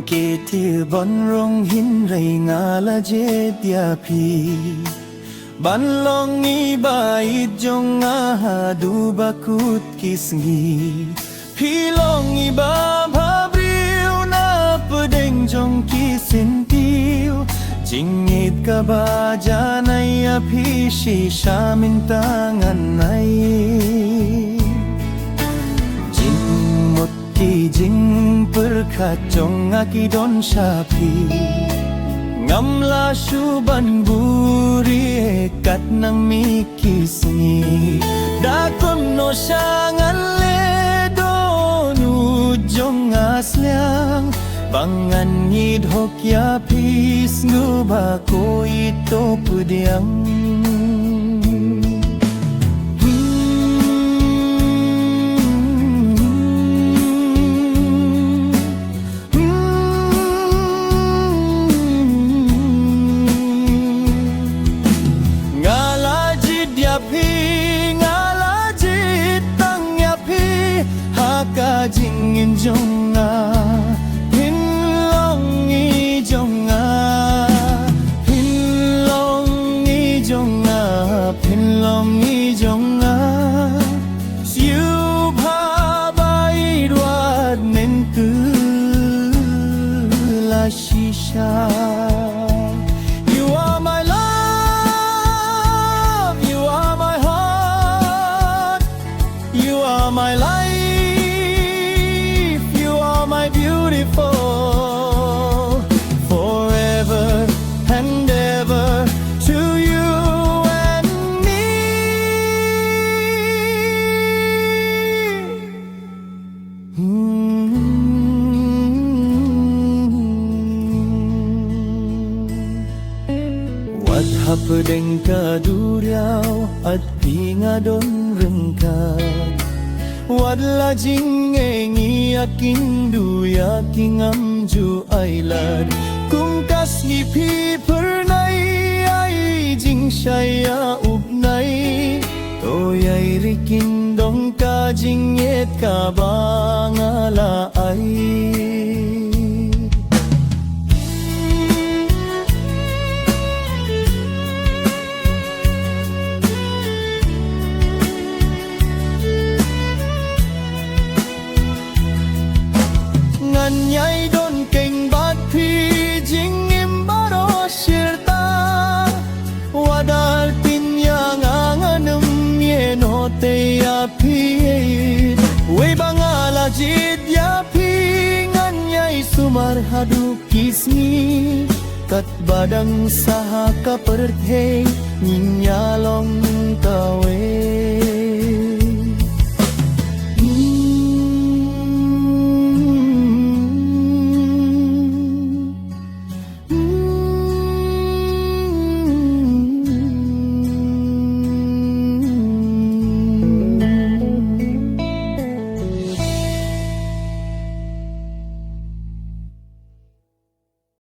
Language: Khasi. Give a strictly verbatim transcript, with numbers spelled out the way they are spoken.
Ki tiar ban rong hynrei nga la jied ïa phi ban long i baieit jong nga haduh ba kut ki sngi. Phi long i bapha briew na pdeng jong ki syntiew. Jingngeit kaba janai ïa phi shisha mynta ngan ai. Jingmut ki jingpyrkhat jong nga ki don sha phi. Ngam lah shuh ban buhrieh kat nang mih ki sngi. Da kumno sha ngan leh don u jong nga sliang. Ba ngan ngeit hok ïa phi sngewbha ko i to pdiang. Nga la jied ïa phi, nga la jied tang ïa phi ha ka jingim jong nga. Phin long i jong nga, phin long i jong nga, phin long i jong nga. Sngewbha baieit wat mynta la shisha. You are my love, you are my heart, you are my life, you are my beautiful. Forever and ever to you and me. Wat hapdeng ka duriaw, ïa phi nga don ryngkat. Wat la jingeh ngi ïa kynduh ïa ki ngam ju ailad. Kum ka sngi phi phyrnai ïa i jingshai ïa u bnai. To ïa i ri kyndong ka jingngeit kaba nga la ai. Ngan ïai don kheiñ bad phi jingim baroh shirta. Wat da lehse ïa nga ngan ym ïehnoh te ïa phi. Wei ba nga la jied ïa phi ngan ïai sumar haduh ki sngi. Katba dang sah ha ka pyrthei ngin ïalong kawei.